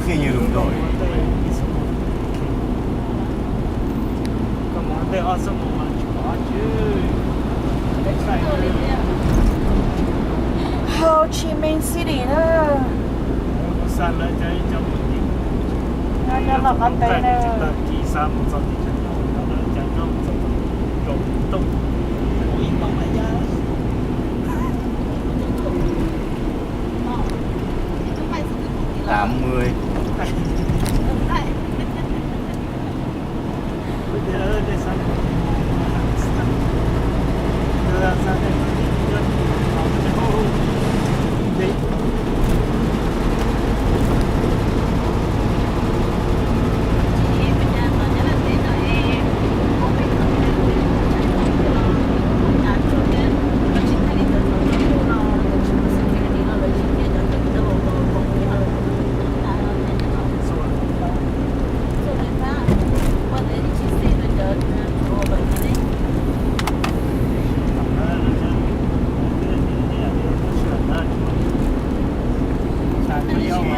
Ces yog lus nrog. Ho Chi Minh City na. Nyob nyob los qab ntev na. Tám mươi.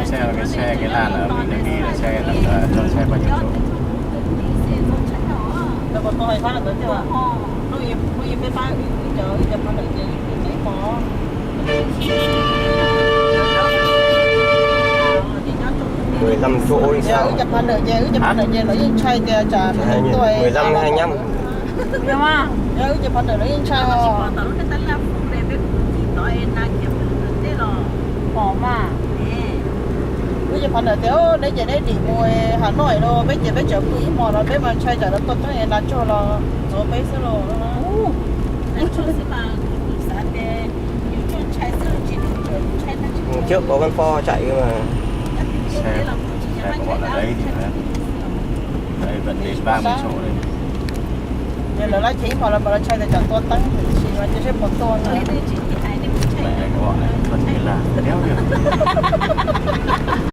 Xe, xe cái lan ở Mỹ, Mỹ là xe là, ờ, xe bao nhiêu chỗ? Mười lăm chỗ hay sao? Wb cov phov ntawm ces, wb cov phov ntawm ces lawv yeej ntshai tias tsam mười lăm hay năm. Yog wb cov phov ntawm lawv yeej ntshai os. Pom mas. Wb cov phov ntawm tias neb ces neb dim mus Hà Nội los, peb ces peb tseem pw ib hmos los peb mas ntshai tsam lawv tuaj teeb es nas tsuag los ntxuav peb xwb los. Trước có văn phòng chạy mà. Xe, xe của bọn ở đấy thì phải, đấy, vẫn đến ba mươi chỗ đấy. Lawv lab chev ib hmos los mas lawv ntshai tias tsam tua teeb, tsis mas cia seb puas tuaj na. Mẹ của bọn này, Thuận Kỳ Lạ, đéo được.